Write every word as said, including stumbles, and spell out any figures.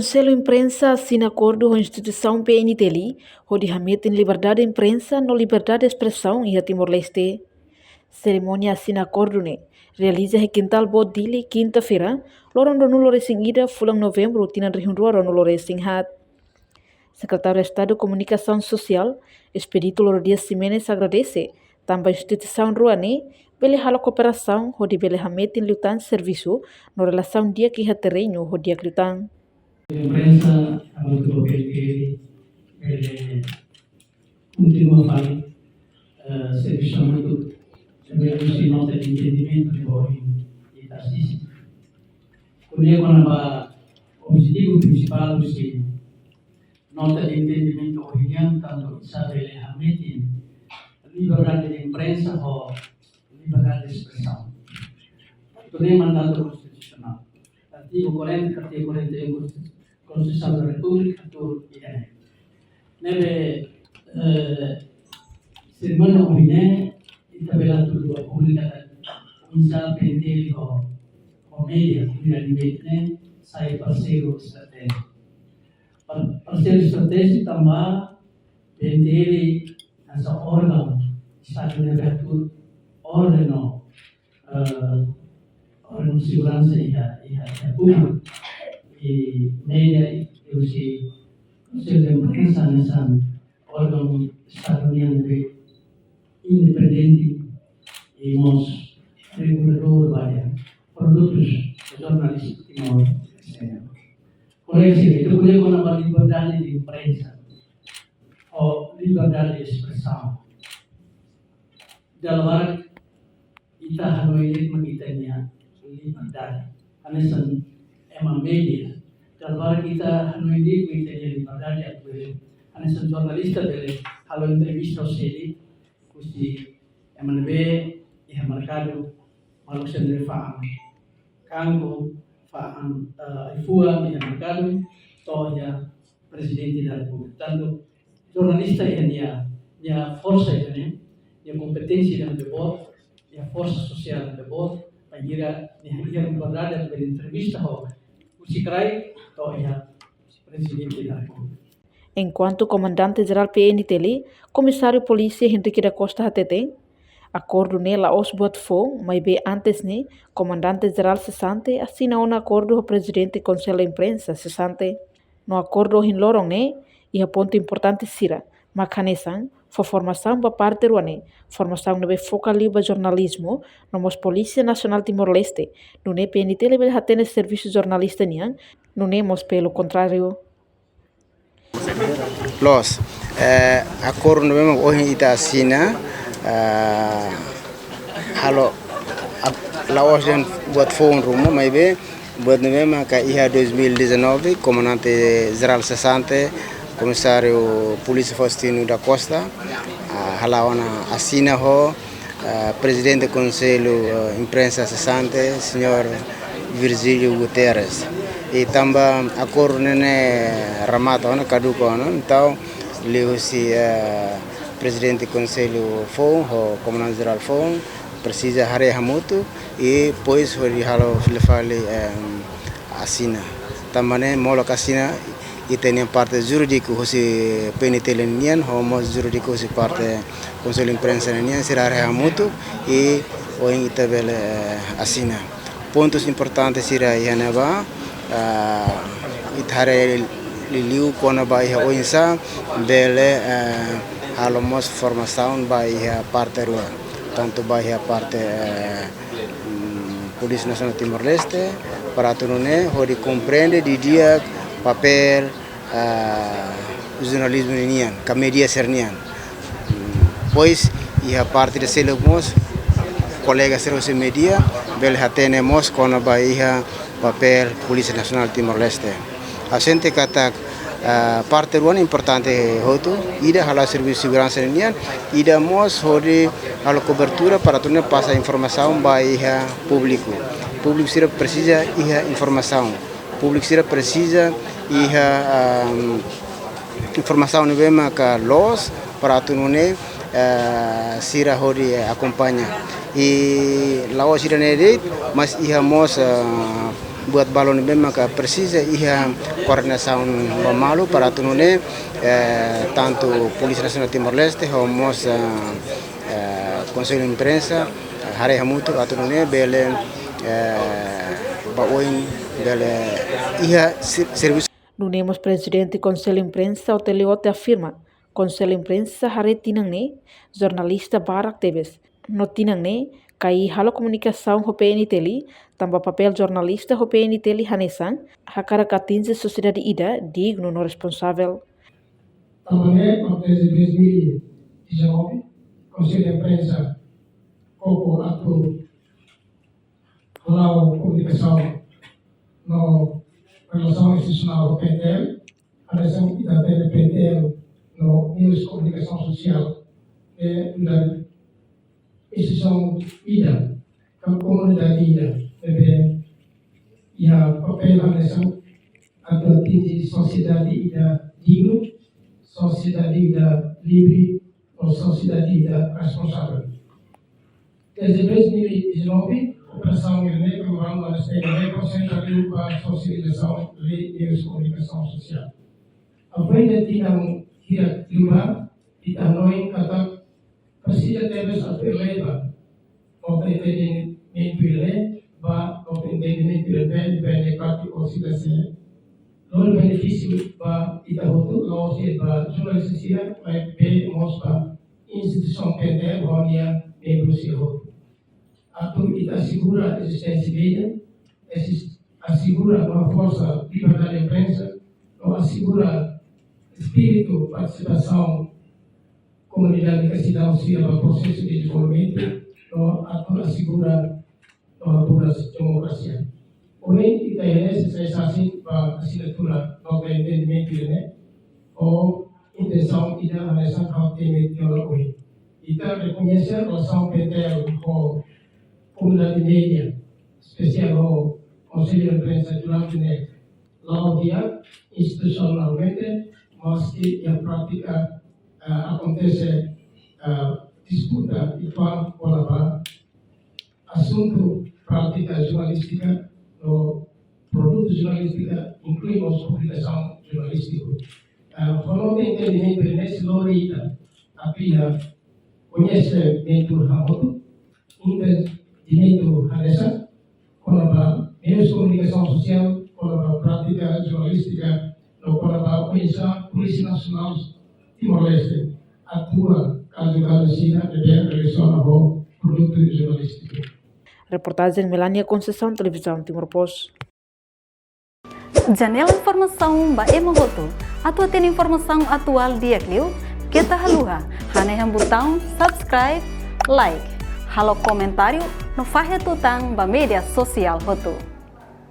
Konsellu Imprensa asina akordu ho instituisaun P N T L, hodi hametin liberdade imprensa no liberdade espresaun iha Timor-Leste. Serimónia asina akordu ne'e realiza iha Kintal Boot Dili, kinta-feira, loron ruanulu-resin-ida fulan Novembru, tinan rihun rua ruanulu-resin-haat. Sekretáriu Estadu Komunikasaun Sosiál, Expedito Loro Dias Ximenes, agradese tanba instituisaun rua ne'e bele halo kooperasaun hodi bele hametin liután servisu no relasaun di'ak iha terreñu ho di'ak liután. Imprensa, abortu papel ke bele kontinua fali, eh, servisu hamutuk, servisu nota de entendimentu de ohin ita asina. Ko'alia kona-ba objetivu prinsipál husi nota de entendimentu ohin nian, tantu oinsá bele hametin liberdade de imprensa ho liberdade de espresaun. Tantu ne'e mandatu konstitusionál. Artigu quarenta, artigu quarenta e um Konstitu-, Konstituisaun da Repúblika, hatudu ida-ne'e. Ne'ebé, eh, serimónia ohin ne'e, ita bele hatudu ba públiku katak oinsá P N T L ho, ho média, komunidade média ne'e, sai parseiru estratéjiku. Par-, parseiru estratéjiku tanba P N T L hanesan órgaun Estadu ne'ebé hatudu orden no, eh, órgaun seguransa iha, iha, iha públiku. I média, i husi Konsellu de Imprensa hanesan órgaun Estadu nian ne'ebé independente i mós reguladór ba produtus jornalístiku Timor-Leste. Kolega sira, ita ko'alia kona-ba liberdade de imprensa ho liberdade de espresaun. Dala barak ita hanoin de'it mak ita-nia liberdade. Hanesan ema média. Dala barak ita hanoin de'it mak ita-nia liberdade atu bele, hanesan jornalista bele halo entrevista ho sé de'it, husi ema ne'ebé iha merkadu, maluk sira ne'ebé fa'an kangkung, fa'an, eh, ai-fuan iha merkadu, to'o iha Prezidente da Repúblika. Tantu jornalista iha nia, nia forsa iha ne'e, nia kompeténsia iha ne'ebé boot, nia forsa sosiál iha ne'ebé boot, bainhira nia iha liberdade atu bele entrevista ho husi kraik to'o iha Prezidente da Repúblika. Enkuantu Komandante Jerál P N T L, Komisáriu Polísia Henrique da Costa hateten, akordu ne'e la'ós buat foun, maibé antes ne'e, Komandante Jerál sesante asina ona akordu ho Prezidente Konsellu Imprensa sesante. No akordu ohin loron ne'e iha pontu importante sira, mak hanesan fó formasaun ba parte rua ne'e, formasaun ne'ebé foka liu ba jornalizmu, no mós Polísia Nasionál Timor-Leste, nune'e P N T L bele hatene servisu jornalista nian, nune'e mós pelu kontráriu. Loos, eh, akordu ne'ebé mak ohin ita asina, eh, halo, ap-, la'ós dehan buat foun ruma, maibé buat ne'ebé maka iha dois mil e dezanove, Komandante Jerál sesante, Komisáriu Polísia Faustino da Costa, ah, hala'o ona asina ho, ah, Prezidente Konsellu, ah, Imprensa sesante, Señór Virgílio Guterres. I tanba akordu ne'e remata ona, kaduka ona, entaun liuhusi, ah, Prezidente Konsellu foun ho Komandante Jerál foun presiza haree hamutuk i depois hodi halo fila fali, em, asina. Tanba ne'e molok asina ita-nia parte jurídiku husi P N T L nian, ho mós jurídiku husi parte Konsellu Imprensa nian, sira haree hamutuk i ohin ita bele, eh, asina. Pontus importante sira iha ne'ebá, ah, ita haree liuliu kona-ba iha oinsá bele, eh, halo mós formasaun ba iha parte rua. Tantu ba iha parte, eh, mm, Polísia Nasionál Timor-Leste, para atu nune'e hodi komprende didi'ak papél, ah, jornalizmu ninian, ka média sira-nian. Mm, depois, iha parte ida seluk mós, kolega sira husi média, bele hatene mós kona-ba iha papél Polísia Nasionál Timor-Leste. Ha'u sente katak, ah, parte rua ne'e importante hotu, ida hala'o servisu seguransa nian, ida mós hodi halo kobertura para atu nune'e pasa informasaun ba iha públiku. Públiku sira presiza iha informasaun. Públiku sira presiza iha, ah, informasaun ne'ebé maka loos para atu nune'e, eh, sira hodi, eh, akompaña. I la'ós ida-ne'e de'it, mas iha mós, eh, Buat balun ne'ebé maka presiza iha koordenasaun ba malu para atu nune'e, eh, tantu Polísia Nasionál Timor-Leste ho mós, eh, eh, Konsellu Imprensa, eh, haree hamutuk atu nune'e bele, eh, ba oin bele iha ser-, servisu. Nune'e mós Prezidente Konsellu Imprensa, Otélio Ote afirma, Konsellu Imprensa haree tinan ne'e jornalista barak tebes. No tinan ne'e, kaer halo komunikasaun ho P N T L, tanba papél jornalista ho P N T L hanesan, hakarak atinje sosiedade ida dignu no responsavel. Tanba ne'e, desde dois mil e dezanove, Konsellu Imprensa koko atu hala'o komunikasaun no relasaun institusionál ho P N T L, hanesan ita hatene P N T L no meius komunikasaun sosiál ne'e duni instituisaun ida, ka komunidade ida, ne'ebé iha papél hanesan atu atinje sosiedade ida dignu, sosiedade ida livre, no sosiedade ida responsavel. Desde dois mil e dezanove, operasaun ne'e, Memorandu Understanding ne'e, konsentra liu ba sosializasaun lei meius komunikasaun sosiál. Hafoin tinan hirak liubá, ita hanoin katak presiza tebes atu eleva nota entendimentu ida-ne'e ba nota entendimentu ida-ne'ebé bele parte ho sira seluk. Lori benefísiu ba ita hotu, la'ós de'it ba jornalista sira, maibé mós ba instituisaun P N T L ho nia membru sira hotu. Atu ita asegura ezisténsia média, esis-, asegura no reforsa liberdade de imprensa, no asegura espíritu partisipasaun komunidade ka sidadaun sira ba prosesu de dezenvolvimentu, no atu asegura no apuras demokrasia. Ohin ita iha ne'e sai sasin ba asinatura nota entendimentu ida-ne'e, ho intensaun ida hanesan ha'u temi tiha ona ohin. Ita rekoñese relasaun P N T L ho komunidade média, espesiál ho Konsellu Imprensa durante ne'e la'o di'ak institusionalmente, maski iha prátika, eh, akontese, eh, disputa uitoan kona-ba asuntu prátika jornalístika no produtu jornalístika, inklui mós publikasaun jornalístiku. Eh, ho nota entendimentu ne'e sei lori ita atu iha koñesimentu hamutuk, entendimentu hanesan, kona-ba meius komunikasaun sosiál, kona-ba prátika jornalístika, no kona-ba oinsá Polísia Nasionál Timor-Leste atua kazu-kazu sira ne'ebé relasiona ho produtu jornalístiku. Reportajen Melania Conceição, Televizaun Timor Post. Janela informasaun ba ema hotu. Atu hatene informasaun atuál di'ak liu, keta haluha hanehan butaun subscribe, like, halo komentáriu, no fahe tutan ba média sosiál hotu.